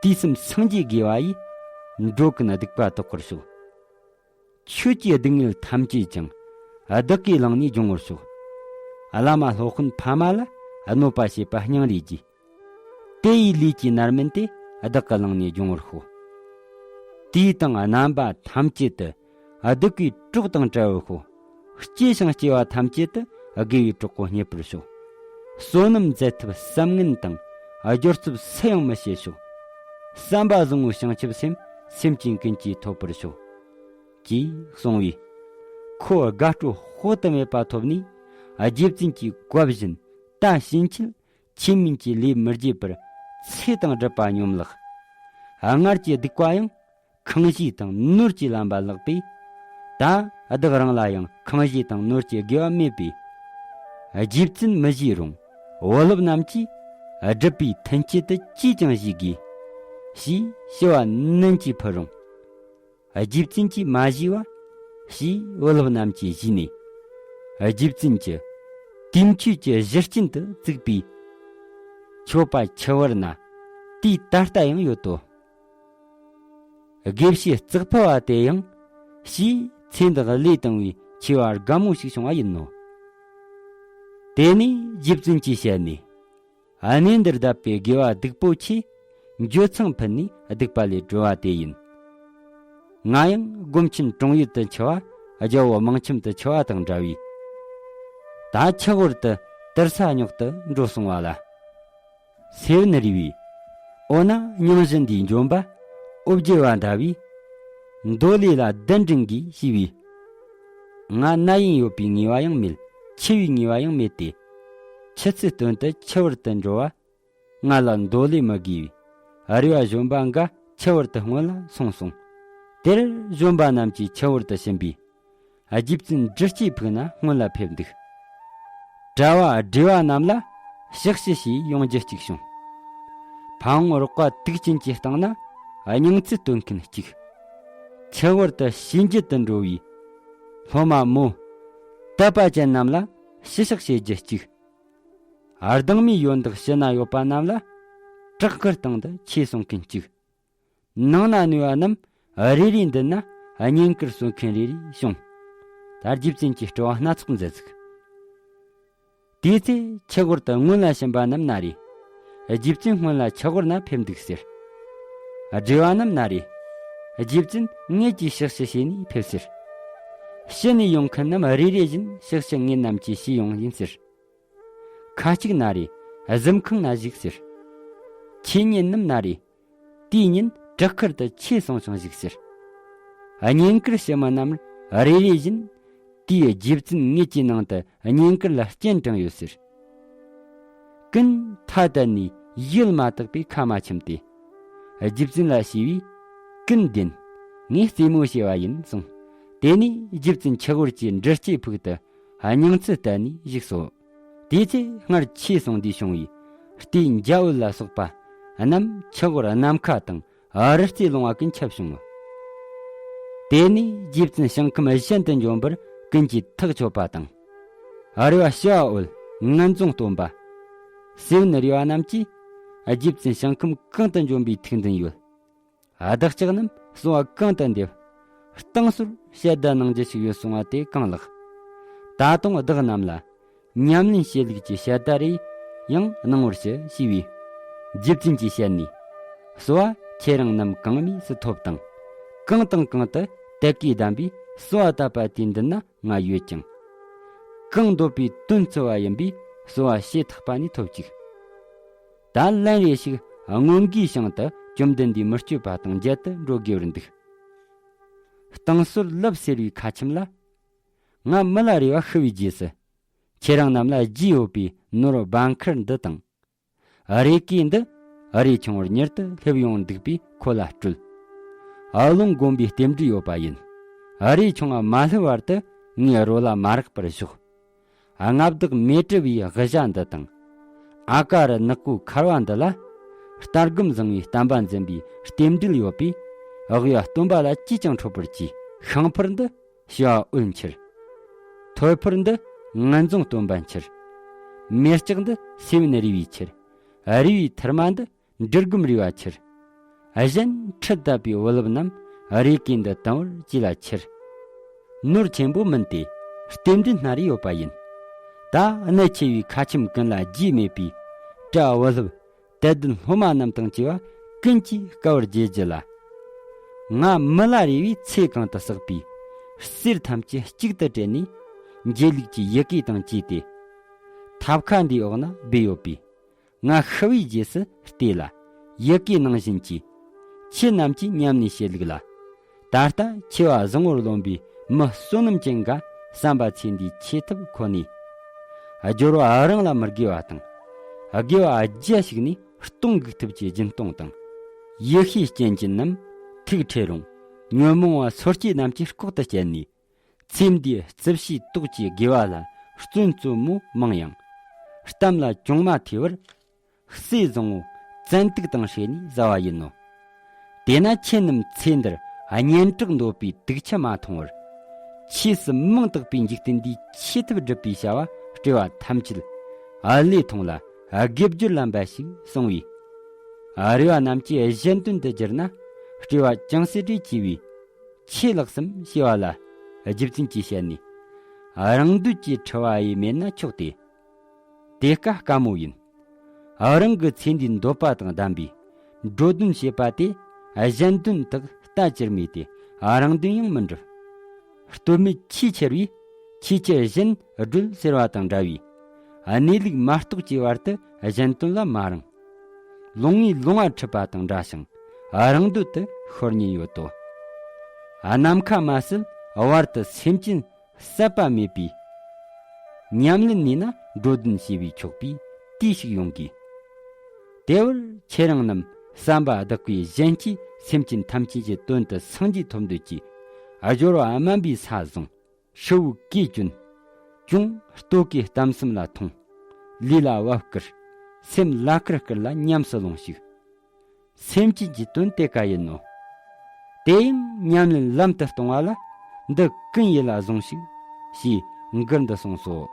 དུས་གསུམ་སངས་རྒྱས་དགེ་བ་ཡིས། འགྲོ་ཀུན་སྡིག་པ་དག་པར་ཤོག། ཆོས་ཀྱི་སྡུག་བསྔལ་ཐམས་ཅད་ཀྱང་། བདག་གིས་བླངས་ནས་སྦྱོང་བར་ཤོག། བླ་མ་སློབ་དཔོན་ཕ་མ་ལ། གནོད་པ་བྱེད་པ་སྙིང་རེ་རྗེ། དེ་ཡི་ལས་ཀྱི་མནར་སྨིན་དེ། བདག་གིས་བླངས་ནས་སྦྱོང་བར་ཤོག། དུས་དང་རྣམ་པ་ཐམས་ཅད་དུ། བདུད་ཀྱི་གྲོགས་དང་བྲལ་བར་ཤོག། སྐྱེ་ཞིང་སྐྱེ་བ་ཐམས་ཅད་དུ། དགེ་བའི་གྲོགས་པོ་རྙེད་པར་ཤོག། བསོད་ནམས་མཛད་ཐབས་བསམ་ངན་དང་། སྦྱོར་ཚུལ་སུ་ཡང་མི་བྱེད་ཤོག། བསམ་པ་བཟང་བོའི་བྱང་ཆུབ་སེམས། སེམས་ཅན་ཀུན་གྱིས་ཐོབ་པར་ཤོག། ཅེས་གསུངས་པས། ཁོ་དགའ་སྤྲོ་དཔག་ཏུ་མེད་པ་ཐོབ་ནས། རྗེ་བཙུན་གྱི་བཀའ་བཞིན། ད་ཕྱིན་ཆད་ཆོས་མིན་གྱི་ལས་མི་བྱེད་པར། ཚེ་དང་སྒྲུབ་པ་སྙོམས་ལགས། སྔར་གྱི་སྡིག་པ་ཡང་། ཁང་གཞིས་དང་ནོར་གྱིས་ལམ་པ་ལགས་པས། ད་བདག་རང་ལ་ཡང་ཁང་གཞིས་དང་ནོར་གྱི་དགེ་བ་མེད་པས། རྗེ་བཙུན་མི་བཞེས་རུང་། བུ་སློབ་རྣམས་ཀྱིས། སྒྲུབ་པའི་མཐུན་རྐྱེན་དུ་ཅིས་ཀྱང་བཞེས་དགོས། ཞེས་ཞུ་བ་ནན་གྱིས་ཕུལ་རུང་། རྗེ་བཙུན་གྱིས་མ་བཞེས་པ། ཞེས་བུ་སློབ་རྣམས་ཀྱིས་བཞེས་ནས། རྗེ་བཙུན་གྱི་དུས་མཆོད་ཀྱི་གཞི་རྟེན་དུ་བརྩིགས་པའི་མཆོད་པ་ཆུ་བུར་ན། དུས་ད་ལྟ་ཡང་ཡོད་དོ། དགེ་བཤེས་ཙག་ཕུ་བ་དེ་ཡང་ཞེས་ཚེ་འདི་བློས་བཏང་བའི་ཆེ་བ་དགའ་མོ་ཞིག་བྱུང་བ་ཡིན་ནོ། དེ་ནས་རྗེ་བཙུན་གྱི་ཞལ་ནས། གནས་འདིར་གདབ་པའི་དགེ་བ་སྡིག་པོ་ཆེ། འགྱོད་ཚངས་ཕུད་ནས་སྡིག་པ་ལས་གྲོལ་བ་དེ་ཡིན། ང་ཡང་སྒོམ་ཆེན་དྲུང་ཡུལ་དུ་འཆི་བ། རྒྱལ་པོ་མིང་ཁྱིམ་དུ་འཆི་བ་དང་འདྲ་བས། ད་ཆུ་བུར་དུ་དུར་ས་རྙོག་ཏུ་འགྲོ་སོང་བ་ལ། སེ་བན་རི་བའི་འོ་ན་སྙིང་གཞི་འདིའི་འཇོམས་པ་ཨོ་བརྒྱལ་བ་འདྲ་བས། མདོ་ལས་ལ་གདན་འདྲེན་གྱིས་ཞུས་པས། ང་ན་ཡིན་ཡོད་པའི་ངེས་པ་ཡང་མེད། འཆི་བའི་ངེས་པ་ཡང་མེད་དེ། ཆུ་ཚོད་སྟོན་དུ་ཆུ་བུར་དུ་འགྲོ་བ། ང་ལ་མདོ་ལས་མི་དགོས་པས། རི་བ་གཞོན་པ་འགའ་ཆུ་བུར་དུ་སྔོན་ལ་སོང་སོང་། དེར་གཞོན་པ་རྣམས་ཀྱིས་ཆུ་བུར་དུ་ཕྱིན་པས། རྗེ་བཙུན་སྦྲུལ་སྐྱེས་ཕུག་ན་སྔོན་ལ་ཕེབས་འདུག། གྲྭ་བ་བགྲེས་པ་རྣམས་ལ་ཕྱག་ཕྱི་ཞེས་ཡོང་རྒྱུ་གཅིག་བྱུང་། ཕ་བོང་རོག་པ་དུག་ཅན་གྱི་སྟེང་ན་སྙིང་ཚིག་སྟོན་མཁན་གཅིག། ཆུ་བུར་དུ་ཕྱིན་རྒྱུ་དུ་འགྲོ་བའི་སློབ་མ་མོ་དད་པ་ཅན་རྣམས་ལ་ཕྱི་ཕྱག་བྱེད་རྒྱུ་གཅིག། སྡང་མའི་ཡོན་བདག་ཕྱི་ན་ཡོད་པ་རྣམས་ལ་དྲག་ཁུར་སྟེང་དུ་ཆོས་གསུང་མཁན་གཅིག། ནང་ན་གནས་པ་རྣམས་རེ་རེ་འདི་ན་བསྙེན་བཀུར་གསོལ་མཁན་རེ་རེ་བྱུང་། ད་རྗེ་བཙུན་གྱི་སྤྲུལ་བ་སྣ་ཚོགས་མཛད་ཅིག། དེའི་ཚེ་ཆུ་བུར་དུ་སྔོན་ལ་ཕྱིན་པ་རྣམས་ན་རེ། རྗེ་བཙུན་སྔོན་ལ་ཆུ་བུར་ན་ཕེབས་འདུག་ཟེར། བགྲེས་པ་རྣམས་ན་རེ། རྗེ་བཙུན་ངེད་ཀྱིས་ཕྱག་ཕྱི་བྱས་ནས་ཕེབས་ཟེར། ཕྱི་ནས་ཡོང་མཁན་རྣམས་རེ་རེ་བཞིན་ཕྱག་ཕྱི་ངེད་རྣམས་ཀྱིས་བྱས་ཡོང་ཡིན་ཟེར། ཁ་ཅིག་ན་རེ་གཟིམ་ཁང་ན་བཞུགས་ཟེར། ཆོས་ཉན་རྣམས་ན་རེ། དེའི་ཉིན་བྲག་ཁུལ་དུ་ཆོས་གསུང་ཞིང་བཞུགས་ཟེར། བསྙེན་བཀུར་ཞུ་མི་རྣམས་རེ་རེ་བཞིན་དེའི་རྗེ་བཙུན་ངེད་ཀྱི་ནང་དུ་བསྙེན་བཀུར་ལ་སྤྱན་དྲངས་ཡོད་ཟེར། ཀུན་ཐ་དད་ནས་ཡིད་མ་དག་པའི་ཁ་མ་ཁྱིམ་སྟེ། རྗེ་བཙུན་ལ་ཞུས་པས། ཀུན་བདེན། ངས་རྩེད་མོ་བྱས་པ་ཡིན་གསུངས། དེ་ནས་རྗེ་བཙུན་ཆུ་བུར་གྱི་སྦྲུལ་སྐྱེས་ཕུག་ཏུ་སྙིང་ཚིག་བལྟས་ནས་བཞུགས་སོ། དེའི་ཚེ་སྔར་ཆོས་གསུང་འདི་བྱུང་བས་རྟེན་འཇའ་འོད་ལ་སོགས་པ་རྣམས་ཆུ་བུར་ནམ་མཁའ་དང་རི་རྩེ་ལོང་བ་ཀུན་ཁྱབ་བྱུང་ངོ་། དེ་ནས་རྗེ་བཙུན་ཞིང་ཁམས་གཞན་དུ་འབྱོན་པར་ཀུན་གྱིས་ཐག་ཆོད་པ་དང་། རེ་བ་ཞུ་བ་འོད་ངན་རྫོང་སྟོན་པ། སེ་བན་རི་བ་རྣམས་ཀྱིས་རྗེ་བཙུན་ཞིང་ཁམས་གང་དུ་འབྱོན་པའི་ཐུགས་འདུན་ཡོད། བདག་ཅག་རྣམས་གསོལ་བ་གང་དུ་འདེབས། གཏང་ཟོར་བཤད་གྲྭ་གནང་རྒྱུ་ཞིག་ཡོད་གསུང་བ་དེ་གང་ལགས། ད་དུང་བདག་རྣམས་ལ་ཉམས་ལེན་བྱེད་ལུགས་ཀྱི་བཤད་གྲྭ་རེ་ཡང་གནང་བར་ཞུ་ཞུས་པས། རྗེ་བཙུན་གྱི་ཞལ་ནས། གསོལ་བ་ཁྱེད་རང་རྣམས་གང་མོས་སུ་ཐོབ་དང་། གང་དང་གང་དུ་དད་ཀྱིས་གདམས་པའི་གསོལ་བ་བཏབ་པ་དེའི་མདུན་ན་ང་ཡོད་ཀྱང་། གང་འདོད་པའི་དོན་སྩོལ་བ་ཡིན་པས་གསོལ་བ་བྱེ་ཐག་པ་ནས་ཐོབ་ཅིག། ད་ལན་རེ་ཞིག་སྔོན་གྱི་ཞིང་དུ་བཅོམ་ལྡན་འདས་མི་བསྐྱོད་པ་དང་མཇལ་དུ་འགྲོ་དགོས་པར་འདུག། བསྟང་སྲོལ་ལབ་ཟེར་བའི་ཁ་ཆེམས་ལ། ང་མི་ལ་རས་པ་ཤི་བའི་རྗེས་སུ། ཁྱེད་རང་རྣམས་ལ་རྒྱུས་ཡོད་པའི་ནོར་བུ་འབའ་འཁར་འདི་དང་། རས་སྐེ་འདི་རས་ཆུང་བར་མྱུར་དུ་སླེབས་ཡོང་འདུག་པས་ཁོ་ལ་སྤྲོད། ཨ་ལོང་དགོན་པའི་རྟེན་འབྲེལ་ཡོད་པ་ཡིན། རས་ཆུང་བ་མ་སླེབས་བར་དུ་ངའི་རོ་ལ་མ་རེག་པར་ཞོག། མངའ་བདག་མེ་དྲི་བའི་དབུ་ཞྭ་འདི་དང་། ཨ་ཀ་རུ་ནག་པོའི་འཁར་བ་འདི་ལ། རྟ་སྒམ་བཟང་བའི་བསྟན་པ་འཛིན་པའི་རྟེན་འབྲེལ་ཡོད་པས། དབུས་སྟོན་པ་ལ་ཅིས་ཀྱང་འཕྲོད་པར་གྱིས། ཤིང་ཕུར་འདི་ཞི་བ་འོད་འཁྱིལ། ཐོད་ཕུར་འདི་ངན་རྫོང་སྟོན་པ་འཁྱིལ། མེ་ལྕགས་འདི་སེ་བན་རི་བོའི་འཁྱིལ། རི་བོའི་ཐུར་མ་འདི་འབྲི་སྒོམ་རི་བ་འཁྱིལ། གཞན་ཁྲི་དད་པའི་བུ་སློབ་རྣམས། རས་སྐེ་འདི་དང་བོར་གྱིས་ལ་འཁྱིལ། ནོར་ཆེན་པོ་མིན་ཏེ། རྟེན་འབྲེལ་སྣ་རེ་ཡོད་པ་ཡིན། ད་གནད་ཆེ་བའི་ཁ་ཆེམས་ཀུན་ལ་རྒྱུས་མེད་པའི། གྲྭ་བུ་སློབ། དད་ལྡན་སློབ་མ་རྣམས་དང་བཅས་པ་ཀུན་གྱིས་དཀའ་བར་བརྗེད་རྒྱུ་ལ། ང་མི་ལ་རས་པས་ཚེ་གང་དུ་བསགས་པའི་གསེར་ཐམས་ཅད་གཅིག་ཏུ་དྲིལ་ནས། འཇལ་ལུགས་ཀྱི་ཡི་གེ་དང་བཅས་ཏེ། ཐབ་ཁ་འདིའི་འོག་ན་སྦས་ཡོད་པས། ང་ཤི་བའི་རྗེས་སུ་བལྟས་ལ། ཡི་གེ་ནང་བཞིན་གྱིས། ཁྱེད་རྣམས་ཀྱིས་ཉམས་ནས་བྱེད་ལུགས་ལ། ད་ལྟ་ཆེ་བ་བཟང་བོར་རློམ་པའི་མི་བསོད་ནམས་ཅན་འགའ་བསམ་པ་ཚེ་འདིའི་ཆེ་ཐབས་ཁོ་ནས། སྦྱོར་བ་རང་ལ་མི་དགེ་བ་དང་། དགེ་བ་རྒྱ་ཞིག་ནས་སྟོང་འགུག་ཐབས་ཀྱི་སྦྱིན་གཏོང་དང་། ཡེ་ཤེས་སྐྱེ་མཁན་རྣམས་ཐུགས་ཁྲེལ་རུང་། ཉོན་མོངས་པ་སོ་སྐྱེ་རྣམས་ཀྱིས་ལྐོག་ཏུ་བསྐྱལ་ནས། ཚེ་འདིའི་རྩིབས་བྱའི་ཏོག་གི་དགེ་བ་ལ་བརྩོན་རྩོམ་མོ་མང་ཡང་། གཏམ་ལ་གྱོང་མ་ཐེབས་པར། གསེར་བཟང་བོ་བཙན་དུག་དང་བསྲེས་ནས་བཟའ་བ་ཡིན་ནོ། དེས་ན་ཁྱེད་རྣམས་ཚེ་འདིར་སྙན་གྲགས་འདོད་པའི་དུག་ཆུ་མ་འཐུང་བར། ཆོས་སུ་མིང་བཏགས་པའི་འཇིག་རྟེན་འདིའི་ཆེ་ཐབས་སྒྲུབ་པའི་བྱ་བ་སྤྲེལ་བ་ཐམས་ཅད་ཨ་ལས་ཐོང་ལ་དགེ་སྦྱོར་ལ་འབད་ཞིག་གསུང་བས། རས་པ་རྣམས་ཀྱིས་གཞན་དོན་དུ་བསྒྱུར་ན་སྤྲེལ་བ་ཅུང་ཟད་རེ་གྱིས་པས། ཆེས་ལེགས་སམ་ཞེས་པ་ལ། རྗེ་བཙུན་གྱིས་བཤད་ནས། རང་འདོད་ཀྱི་འཁྲི་བ་ཡིས་མེད་ན་ཆོག་སྟེ། དེ་ཀ་དཀའ་མོ་ཡིན། རང་གི་ཚེ་འདིའི་འདོད་པ་དང་ལྡན་པའི་འགྲོ་དོན་བྱེད་པ་དེ་གཞན་དོན་དག་ལྟ་ཅིར་མེད་དེ་རང་དོན་ཡང་མི་འགྲུབ། ལྟོས་མེད་ཆེས་ཆེར་བས་ཆེས་ཆེར་གཞན་སྒྲོལ་ཟེར་བ་དང་འདྲ་བས། གནས་ལུགས་མ་རྟོགས་ཀྱི་བར་དུ་གཞན་དོན་ལ་མ་རངས། ལོང་ངེས་ལོང་བ་འཁྲིད་པ་དང་འདྲ་ཞིང་རང་འདོད་དུ་ཤོར་ཉེན་ཡོད་དོ། ནམ་མཁའ་མ་ཟད་བར་དུ་སེམས་ཅན་ཟད་པ་མེད་པའི་ཉམས་ལེན་ནུས་ན་འགྲོ་དོན་བྱས་པས་ཆོག་པའི་དུས་ཤིག་ཡོང་གི། དེ་བར་ཁྱེད་རང་རྣམས་བསམ་པ་བདག་པོས་གཞན་གྱིས་སེམས་ཅན་ཐམས་ཅད་ཀྱི་དོན་དུ་སངས་རྒྱས་ཐོབ་འདོད་ཀྱི་སྦྱོར་བ་དམན་པའི་ས་བཟུང་། ཧྲིལ་བོའི་གོས་གྱོན། ཅུང་ལྟོ་གོས་གཏམ་གསུམ་ལ་ཐོངས། ལུས་ལ་བབ་བསྐུར། སེམས་ལ་ཁུར་བསྐུར་ལ་ཉམས་སུ་ལོངས་ཤིག། སེམས་ཅན་གྱི་དོན་དེ་ཀ་ཡིན་ནོ། དེ་ཡང་ཉམས་ལེན་ལམ་དུ་གཏོང་བ་ལ་འདི་ཀུན་ཡིད་ལ་བཟུང་ཞིག་ཞེས་མགུར་འདི་གསུངས་སོ།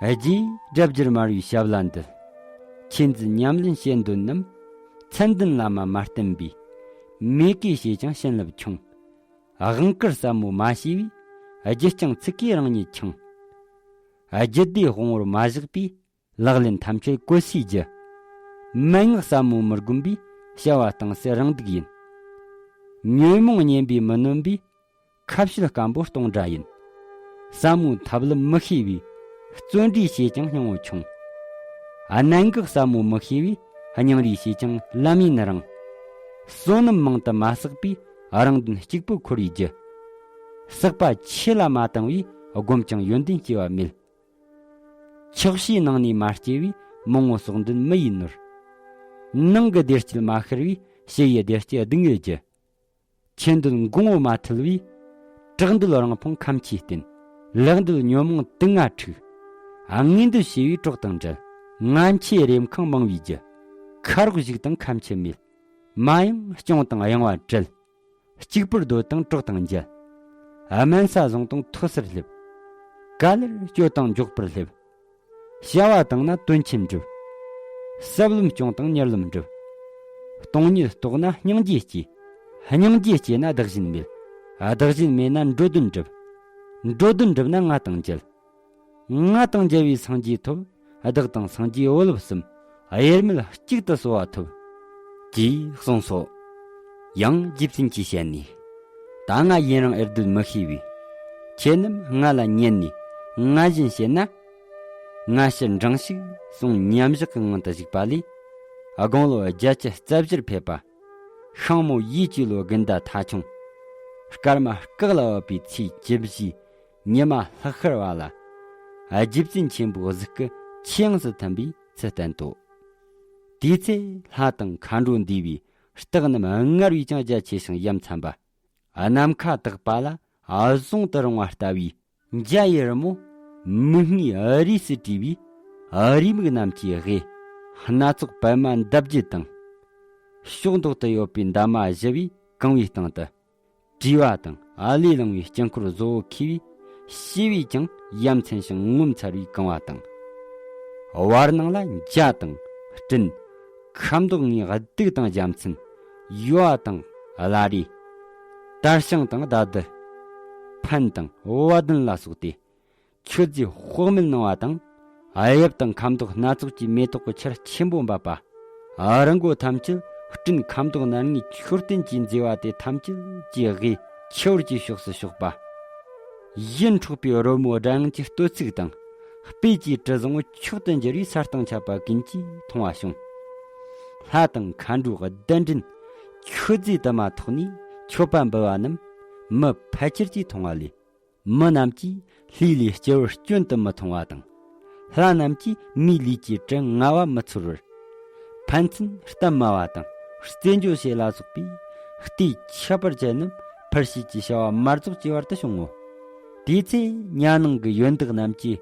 རྗེས་སྒྲ་བསྒྱུར་མར་བའི་ཞབས་ལ་འདུད། ཁྱེད་ཚོས་ཉམས་ལེན་བྱེད་འདོད་རྣམས། མཚན་ལྡན་བླ་མ་མ་བསྟེན་པའི། མོས་གུས་བྱས་ཀྱང་བྱིན་རླབས་ཆུང་། དབང་བསྐུར་ཟབ་མོ་མ་བྱས་པའི། རྒྱུ་རྐྱང་ཚིག་གིས་རང་ཉིད་འཆིང་། རྒྱུད་སྡེའི་དཔང་པོར་མ་བཞག་པའི། ལག་ལེན་ཐམས་ཅད་གོད་སའི་རྒྱུ། མན་ངག་ཟབ་མོ་མི་སྒོམ་པའི། བྱ་བ་གཏང་སྲོལ་རང་སྡུག་ཡིན། ཉོན་མོངས་ཉེན་པས་མི་ནོན་པའི། ཁ་བཤད་སྐམ་པོ་སྟོང་འདྲ་ཡིན། ཟབ་མོའི་ཐབས་ལམ་མི་ཤེས་པའི། བརྩོན་འགྲུས་བྱས་ཀྱང་སྙིང་པོ་ཆུང་། གནད་འགག་ཟབ་མོ་མི་ཤེས་པའི། སྙིང་རུས་བྱས་ཀྱང་ལམ་ཡིན་རང་། བསོད་ནམས་མང་དུ་མ་བསགས་པའི། རང་དོན་གཅིག་པུ་འཁོར་བའི་རྒྱུ། བསགས་པ་ཆོས་ལ་མ་བཏང་བའི། སྒོམ་ཀྱང་ཡོན་ཏན་སྐྱེ་བ་མེད། ཆགས་ཞེན་ནང་ནས་མ་སྐྱེ་བའི། མི་ངོ་ཟོག་འདོད་མི་ཡི་ནོར། ནང་གི་བདེ་སྐྱིད་མ་ཤར་བའི། ཕྱི་ཡི་བདེ་སྐྱིད་སྡུག་བསྔལ་རྒྱུ། ཆོས་འདོད་འགོང་བོ་མ་ཐུལ་བའི། གྲགས་འདོད་རང་ཕུང་ཁམས་ཀྱིས་བསྟེན། ལེགས་འདོད་ཉོན་མོངས་དུག་ལྔ་འཁྲུགས། དངོས་འདོད་བྱས་པའི་གྲོགས་དང་འབྲལ། ངན་འཁྱེར་རེམ་ཁང་མང་བའི་རྒྱུ། ཁ་རོག་ཞུགས་དང་ཁ་མཆུ་མེད། མ་ཡེངས་སྐྱོང་དང་གཡེང་བ་བྲལ། གཅིག་པུར་སྡོད་དང་གྲོགས་དང་མཇལ། དམན་ས་བཟུང་དང་མཐོ་སར་སླེབས། ག་ལེར་སྐྱོད་དང་མགྱོགས་པར་སླེབས། བྱ་བ་བཏང་ན་དོན་ཆེན་འགྲུབ། ཟབ་ལམ་སྐྱོང་དང་གཉེར་ལམ་འགྲུབ། སྟོང་ཉིད་རྟོགས་ན་སྙིང་རྗེ་སྐྱེ། སྙིང་རྗེ་སྐྱེས་ན་བདག་གཞན་མེད། བདག་གཞན་མེད་ན་འགྲོ་དོན་འགྲུབ། འགྲོ་དོན་འགྲུབ་ན་ང་དང་མཇལ། ང་དང་མཇལ་བའི་སངས་རྒྱས་ཐོབ། བདག་དང་སངས་རྒྱས་བུ་སློབ་གསུམ། དབྱེར་མེད་གཅིག་ཏུ་གསོལ་བ་ཐོབ། ཅེས་གསུངས་སོ། ཡང་རྗེ་བཙུན་གྱིས་བཤད་ནས། ད་ང་ཡུན་རིང་ཨེ་སྡོད་མི་ཤེས་པས། ཁྱེད་རྣམས་ང་ལ་ཉན་ནས། ང་བཞིན་བཤད་ན། སྔ་ཕྱིར་འབྲིང་ཞིག་གསུང་མཉམ་བཞག་གི་ངང་དུ་བཞུགས་པ་ལས། དགུང་ལོ་བརྒྱད་ཅུ་རྩ་བཞིར་ཕེབས་པ། ཤིང་མོ་ཡིད་ཀྱི་ལོ་དགུན་ཟླ་ཐ་ཆུང་། སྐར་མ་སྐེག་ལ་བབས་པའི་ཚེས་བཅུ་བཞིའི་ཉི་མ་ལྷག་ཤར་བ་ལ། རྗེ་བཙུན་ཆེན་པོའི་གཟུགས་སྐུ་ཆུ་ཡངས་སུ་ཐིམ་པའི་ཚུལ་བསྟན་ཏོ། དེའི་ཚེ་ལྷ་དང་མཁའ་འགྲོ་འདུས་པའི་རྟགས་རྣམས་སྔར་བས་ཀྱང་རྒྱ་ཆེ་ཞིང་ཡ་མཚན་པ། ནམ་མཁའ་དག་པ་ལ་ཟུང་དུ་རིང་བ་ལྟ་བུའི་འཇའ་ཡི་རི་མོ། མིག་སྔའི་རིས་སུ་བྲིས་པའི་རེའུ་མིག་རྣམས་ཀྱི་དབུས། སྣ་ཚོགས་པད་མ་འདབ་བརྒྱད་དང་། ཕྱོགས་མདོག་ཏུ་ཡོད་པའི་འདབ་མ་བཞི་བས་གང་བའི་སྟེང་དུ། བྲིས་པ་དང་ཨ་ལས་བླངས་པའི་དཀྱིལ་འཁོར་བཟོ་བོ་མཁས་པའི་ཞི་བས་ཀྱང་ཡ་མཚན་ཞིང་ངོ་མཚར་བའི་གང་བ་དང་། བར་སྣང་ལ་འཇའ་དང་སྤྲིན། ཁ་མདོག་ལྔའི་གདུགས་དང་རྒྱལ་མཚན། ཡུ་བ་དང་བླ་རེ། དར་ཤིང་དང་ཟླ་རྡུལ། ཕན་དང་བ་དན་ལ་སོགས་ཏེ། མཆོད་རྫས་དཔག་མེད་སྣང་བ་དང་། གཡབ་དང་ཁ་མདོག་སྣ་ཚོགས་ཀྱི་མེ་ཏོག་གི་ཆར་ཆེན་པོ་འབབ་པ། རི་མགོ་ཐམས་ཅད་སྤྲིན་ཁ་མདོག་སྣར་ལྔའི་མཆོད་རྟེན་གྱིས་མཛེས་པ་དེ་ཐམས་ཅད་ཀྱི་དབུས་ཆུ་བུར་གྱི་ཕྱོགས་སུ་ཕྱོགས་པ། ཡིད་འཕྲོག་པའི་རོལ་མོའི་སྒྲ་དབྱངས་ཀྱི་བསྟོད་ཚིག་དང་། སྤོས་ཀྱི་དྲི་བཟང་པོ་མཆོག་ཏུ་འགྱུར་བའི་ས་སྟེང་ཁྱབ་པ་ཀུན་གྱིས་མཐོང་བ་བྱུང་། ལྷ་དང་མཁའ་འགྲོའི་གདན་འདྲེན་མཆོད་རྫས་དུ་མ་ཐོགས་ནས་མཆོད་པ་འབུལ་བ་རྣམས་མི་ཕལ་ཆེར་གྱིས་མཐོང་བ་ལས། མི་རྣམས་ཀྱིས་ལྷས་ལས་སྐྱེ་བོར་སྐྱོན་དུ་མི་མཐོང་བ་དང་། ལྷ་རྣམས་ཀྱིས་མིའི་ལུས་ཀྱི་དྲི་ང་བ་མི་ཚོར་བར། ཕན་ཚུན་གཏམ་སྨྲ་བ་དང་རྩེད་འཇོ་བྱེད་ལ་སོགས་པའི་ལྟས་ཁྱད་པར་ཅན་རྣམས་འཕུར་ཤེས་ཀྱི་བྱ་བ་མ་རྫོགས་ཀྱི་བར་དུ་བྱུང་ངོ་། དེའི་ཚེ་གཉའ་ནང་གི་ཡོན་བདག་རྣམས་ཀྱིས་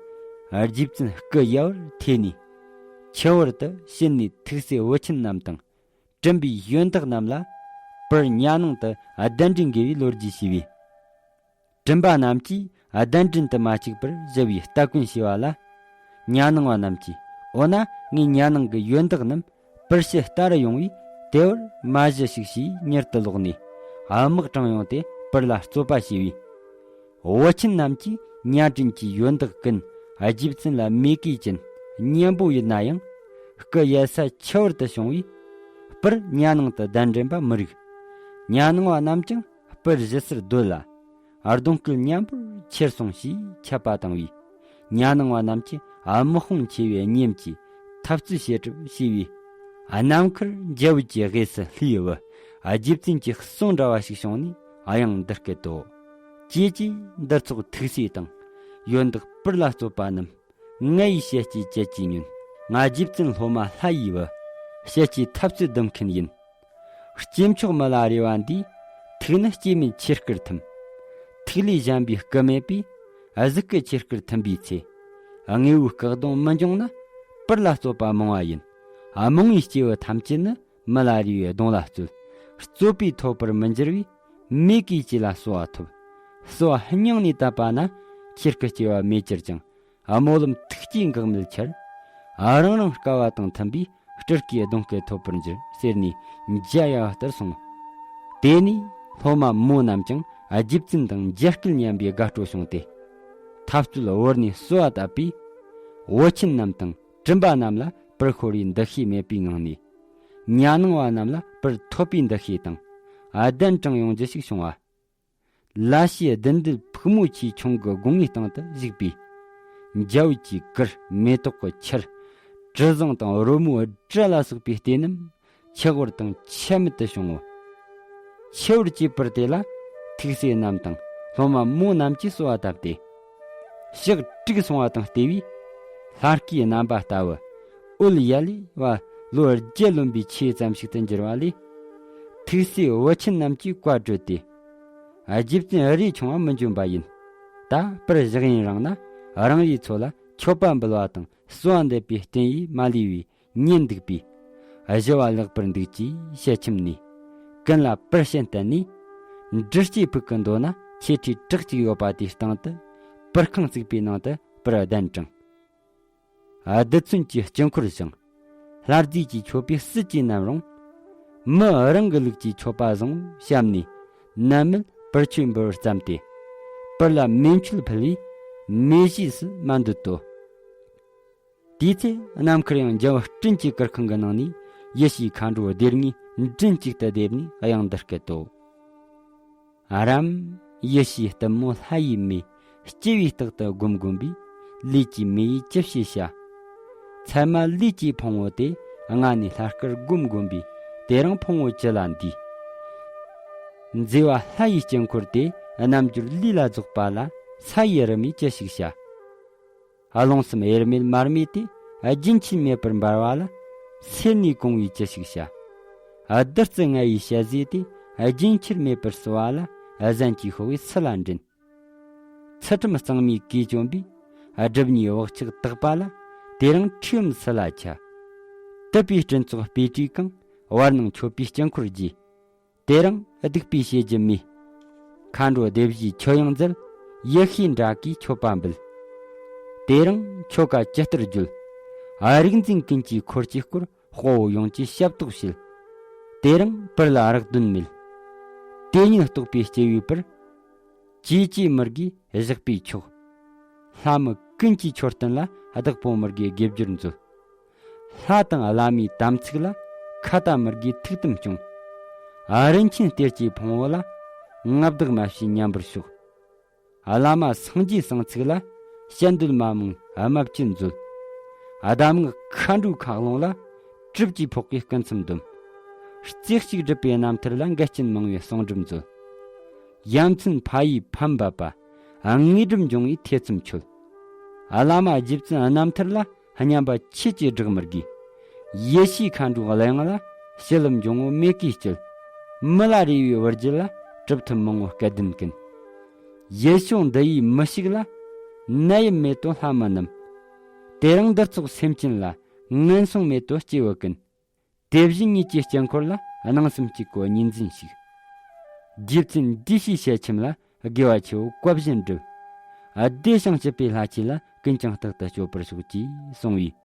རྗེ་བཙུན་སྐུ་ཡལ་བར་ཐོས་ནས། ཆུ་བུར་དུ་ཕྱིན་ནས་ཐུགས་སྲས་བུ་ཆེན་རྣམས་དང་། སྤྲིན་པའི་ཡོན་བདག་རྣམས་ལ་པུར་གཉའ་ནང་དུ་གདན་འདྲེན་དགོས་པའི་ལོ་རྒྱུས་ཞུས་པས། སྤྲིན་པ་རྣམས་ཀྱིས་གདན་འདྲེན་དུ་མ་བཅུག་པར་ཞུ་བའི་སྟ་གོན་བྱས་པ་ལ། གཉའ་ནང་བ་རྣམས་ཀྱིས་འོ་ན་ངའི་གཉའ་ནང་གི་ཡོན་བདག་རྣམས་པུར་ཕྱི་ལྟ་རུ་ཡོང་བས་དེ་བར་མ་བཞུ་ཞིག་ཞེས་མྱུར་དུ་ལོག་ནས་དམག་དྲངས་ཡོང་སྟེ་པུར་ལ་རྩོད་པ་བྱས་པས། བུ་ཆེན་རྣམས་ཀྱིས་གཉའ་སྤྲིན་གྱི་ཡོན་བདག་ཀུན་རྗེ་བཙུན་ལ་མོས་གུས་ཅན་གཉན་པོ་ཡིན་ན་ཡང་། སྐུ་ཡལ་ས་ཆུ་བུར་དུ་བྱུང་བས། པུར་གཉའ་ནང་དུ་གདན་འདྲེན་པ་མི་རིགས། གཉའ་ནང་བ་རྣམས་ཀྱང་པུར་བཞུ་སར་སྡོད་ལ། གདོང་སྐུ་མཉམ་པོར་ཁྱེར་སོང་ཞེས་འཆད་པ་བཏང་བས། གཉའ་ནང་བ་རྣམས་ཀྱིས་དམག་དཔུང་ཆེ་བའི་གཉེན་གྱིས་འཐབ་རྩོད་བྱེད་གྲབས་བྱས་པས། ནམ་མཁར་འཇའ་འོད་ཀྱི་དབུས་སུ་ལྷའི་བུ་རྗེ་བཙུན་གྱི་གསུང་འདྲ་བ་ཞིག་བྱུང་ནས་དབྱངས་འདི་སྐད་དོ། ཀྱེ་ཀྱེ་འདིར་ཚོགས་ཐུགས་སྲས་དང་། ཡོན་བདག་པུར་ལ་རྩོད་པ་རྣམས། ང་ཡི་ཞལ་གྱིས་བཅད་ཀྱིས་ཉོན། ང་རྗེ་བཙུན་སློབ་མ་ལྷ་ཡི་བུ། ཞལ་གྱིས་འཐབ་རྩོད་སྡོམ་མཁན་ཡིན། སྐྱེས་མཆོག་མི་ལ་རས་པ་འདིས། ཐུགས་ནི་སྐྱེས་མེད་ཆོས་སྐུར་ཐིམ། ཐུགས་ལས་གཞན་པའི་སྐུ་མེད་པས། གཟུགས་སྐུ་ཆོས་སྐུར་ཐིམ་པའི་ཚེ། དངོས་པོའི་སྐུ་གདུང་མི་འབྱུང་ན། པུར་ལ་རྩོད་པ་མང་བ་ཡིན། རྨོངས་པའི་སྐྱེས་བུ་ཐམས་ཅད་ནི། མི་ལ་རས་པའི་གདུང་ལ་རྩོད། རྩོད་པའི་ཐོབ་པར་མི་འགྱུར་བས། མོས་གུས་བཅས་ལ་གསོལ་བ་ཐོབ། གསོལ་བ་སྙིང་ནས་བཏབ་པ་ན། ཆོས་སྐུ་སྐྱེ་བ་མེད་གྱུར་ཅིང་། སྨོན་ལམ་ཐུགས་ཀྱི་འགག་མེད་ཆར། རང་རང་དཀའ་བ་དང་མཐུན་པའི་སྤྲུལ་སྐུའི་གདུང་སྐུ་ཐོབ་པར་འགྱུར་ཟེར་ནས་མཇལ་ཡ་བ་ལྟར་གསུངས། དེ་ནས་སློབ་མ་མོ་རྣམས་ཀྱང་རྗེ་བཙུན་དང་མཇལ་སྐལ་མཉམ་པའི་དགའ་སྤྲོ་བྱུང་སྟེ། འཐབ་རྩོད་བོར་ནས་གསོལ་བ་བཏབ་པས། བུ་ཆེན་རྣམས་དང་སྤྲིན་པ་རྣམས་ལ་པུར་ཤོར་བའི་འདུ་ཤེས་མེད་པའི་ངང་ནས། གཉའ་ནང་བ་རྣམས་ལ་པུར་ཐོབ་པའི་འདུ་ཤེས་དང་། གདན་དྲངས་ཡོང་རྒྱུ་ཞིག་བྱུང་བ། ལ་ཕྱིའི་བདུད་འདུལ་ཕུག་མོ་ཆེའི་ཁྱུང་གི་སྒོ་ངའི་སྟེང་དུ་བཞུགས་པས། འཇའ་འོད་ཀྱི་གུར་མེ་ཏོག་གི་ཆར། དྲི་བཟང་དང་རོལ་མོའི་སྒྲ་ལ་སོགས་པའི་ལྟས་རྣམས་ཆག་བུར་དང་ཆ་མེད་དུ་བྱུང་ངོ་། ཆུ་བུར་གྱི་པུར་དེ་ལ་ཐུགས་སྲས་རྣམས་དང་སློབ་མ་མོ་རྣམས་ཀྱིས་གསོལ་བ་བཏབ་སྟེ། ཞག་དྲུག་སོང་བ་དང་བལྟས་པས། ལྷ་སྐུའི་རྣམ་པ་ལྟ་བུ། འོད་ཡལ་ལེ་བ་ལོ་བརྒྱད་ལོན་པའི་ཆོས་ཙམ་ཞིག་ཏུ་འགྱུར་བ་ལས། ཐུགས་སྲས་བུ་ཆེན་རྣམས་ཀྱིས་བཀའ་བགྲོས་ཏེ། རྗེ་བཙུན་རས་ཆུང་བ་མི་འབྱོན་པ་ཡིན། ད་པུར་བཞག་ཡུན་རིང་ན་རང་རེའི་ཚོ་ལ་མཆོད་པ་འབུལ་བ་དང་གསོལ་བ་འདེབས་པའི་རྟེན་ཡིས་མ་ལུས་པའི་ཉེན་འདུག་པས། གཞུ་བ་ལེགས་པར་འདུག་ཅེས་ཞལ་ཆེམས་ནས། ཀུན་ལ་པུར་ཕྱིན་བསྟན་ནས། འབྲི་སྐྱེས་ཕུག་གི་མདོ་ན་ཆེ་ཁྲིའི་བྲག་ཅིག་ཡོད་པ་དེའི་སྟེང་དུ། པུར་ཁང་བརྩིགས་པའི་ནང་དུ་པུར་གདན་དྲངས། རྡུལ་ཚོན་གྱི་དཀྱིལ་འཁོར་བཞེངས། ལྷ་རྫས་ཀྱི་མཆོད་པའི་སྲིད་ཀྱི་རྣམ་རུང་། མི་རང་གི་ལུགས་ཀྱི་མཆོད་པ་བཟང་བཤམས་ནས་ནད་མེད་པུར་མཆོད་འབུལ་བར་བརྩམས་ཏེ། པུར་ལ་མེ་མཆོད་ཕུལ་བས་མེ་བཞེས་སུ་མ་འདོད་དོ། དེའི་ཚེ་ནམ་མཁར་ཡང་འཇའ་འོད་སྤྲིན་གྱི་གུར་ཁང་གི་ནང་ནས་ཡེ་ཤེས་མཁའ་འགྲོ་སྡེ་ལྔས་མགྲིན་གཅིག་ཏུ་བསྡེབས་ནས་དབྱངས་འདི་སྐད་དོ། ཨ་རམ། ཡེ་ཤེས་གཏུམ་མོ་ལྷ་ཡི་མེ། སྐྱེ་བའི་རྟགས་དུ་བསྒོམ་བསྒོམ་པས། ལས་ཀྱི་མེ་ཡིས་ཅི་བྱེད་བྱ། ཚད་མ་ལས་ཀྱི་ཕུང་པོ་དེ། ལྔ་ནས་ལྷ་སྐུར་བསྒོམ་བསྒོམ་པས། དེ་རིང་ཕུང་པོ་ཅི་ལ་འདུས། མཛེས་པ་ལྷ་ཡི་དཀྱིལ་འཁོར་དེ། རྣམ་འགྱུར་ལུས་ལ་རྫོགས་པ་ལ། ས་ཡི་རུ་མས་ཅི་ཞིག་བྱ། རླུང་གསུམ་དབྱེར་མེད་མར་མེ་དེ། རྒྱུན་ཆད་མེད་པར་འབར་བ་ལ། སེར་སྣས་གང་བས་ཅི་ཞིག་བྱ། བདུད་རྩི་ལྔ་ཡི་ཞལ་ཟས་དེ། རྒྱུན་ཆད་མེད་པར་བསིལ་བ་ལ། གཟན་གྱིས་ཤོག་པས་སུ་ལ་འགྲན། ཚུལ་ཁྲིམས་གཙང་མའི་གོས་གྱོན་པས། སྒྲིབ་གཉིས་བག་ཆགས་དག་པ་ལ། དེ་རིང་ཁྲིའམ་སུ་ལ་འཆའ། དུད་པའི་སྤྲིན་ཚོགས་སྤོས་དྲིས་གང་། བར་སྣང་མཆོད་པའི་དཀྱིལ་འཁོར་རྒྱས། དེ་རིང་སྡིག་པའི་བྱེད་རྒྱུ་མེད། མཁའ་འགྲོ་སྡེ་བཞིས་མཆོད་དབྱངས་མཛད། ཡེ་ཤེས་འདྲ་གིས་མཆོད་པ་འབུལ། དེ་རིང་ཆོ་ག་ཇི་ལྟར་བརྗོད། རིག་འཛིན་ཀུན་གྱིས་འཁོར་གྱིས་བསྐོར། དཔའ་བོ་ཡོངས་ཀྱིས་ཞབས་ཏོག་བྱེད། དེ་རིང་བུར་ལ་རག་དོན་མེད། དེ་ཉིད་རྟོགས་པའི་སྐྱེ་བོའི་བུར། ཅེས་ཅེས་མི་དགེས་བཞག་པས་ཆོག། ལྷ་མི་ཀུན་གྱིས་མཆོད་རྟེན་ལ། བདག་པོ་མི་དགེའི་དགེ་སྦྱོར་མཛོད། ལྷ་དང་བླ་མའི་དམ་ཚིག་ལ། ཁྭ་ཏ་མི་དགེའི་ཐུགས་དམ་སྐྱོང་། རིན་ཆེན་གཏེར་གྱི་ཕུང་པོ་ལ། མངའ་བདག་མ་བྱས་ཉམས་པར་ཤོག། བླ་མ་སངས་རྒྱས་གསང་ཚིག་ལ། བཤད་འདོད་མ་མང་དམར་བཅུད་མཛོད། གདམས་ངག་མཁའ་འགྲོའི་ཁ་ལོང་ལ། གྲུབ་ཀྱི་ཕོག་གི་སྐུ་མཚམས་སྡོམ། རྩེ་གཅིག་སྒྲུབ་པའི་རྣམ་ཐར་ལ། འགལ་རྐྱེན་མང་བའི་གསུང་སྒྲུབ་མཛོད། ཡ་མཚན་ཕ་ཡིས་ཕམ་འབབ་པ། དངོས་གྲུབ་འབྱུང་བའི་ཐེ་ཚོམ་ཆོད། བླ་མ་རྗེ་བཙུན་རྣམ་ཐར་ལ། སྙན་པ་ཆོས་ཀྱི་སྒྲགས་མི་དགོས། ཡེ་ཤེས་མཁའ་འགྲོའི་གླུ་དབྱངས་ལ། བྱིན་རླབས་འབྱུང་བོ་མེ་གིས་སྐྱིལ། མི་ལ་རས་པའི་བུ་རྒྱུད་ལ། གྲུབ་ཐོབ་མང་བོ་སྐལ་ལྡན་ཀུན། ཡེ་ཤེས་འདི་ཡིས་མི་ཤིགས་ལ། ནད་ཡམས་མེད་དོ་ལྷ་མི་རྣམས། དེ་རིང་འདིར་ཚོགས་སེམས་ཅན་ལ། ངན་སོང་མེད་དོ་སྐྱེ་བོ་ཀུན། དེ་བཞིན་ཉིད་ཀྱི་དཀྱིལ་འཁོར་ལ། སྣང་སེམས་གཅིག་གོ་གཉིས་འཛིན་ཞིག། རྗེ་བཙུན་བདེ་གཤེགས་ཞལ་ཆེམས་ལ། དགེ་བ་ཆེ་བོ་བཀའ་བཞིན་སྒྲུབ། བདེ་ཞིང་སྐྱིད་པའི་ལྷ་ཆོས་ལ། ཀུན་ཀྱང་རྟག་ཏུ་སྤྱོད་པར་ཤོག་ཅེས་གསུངས་པས།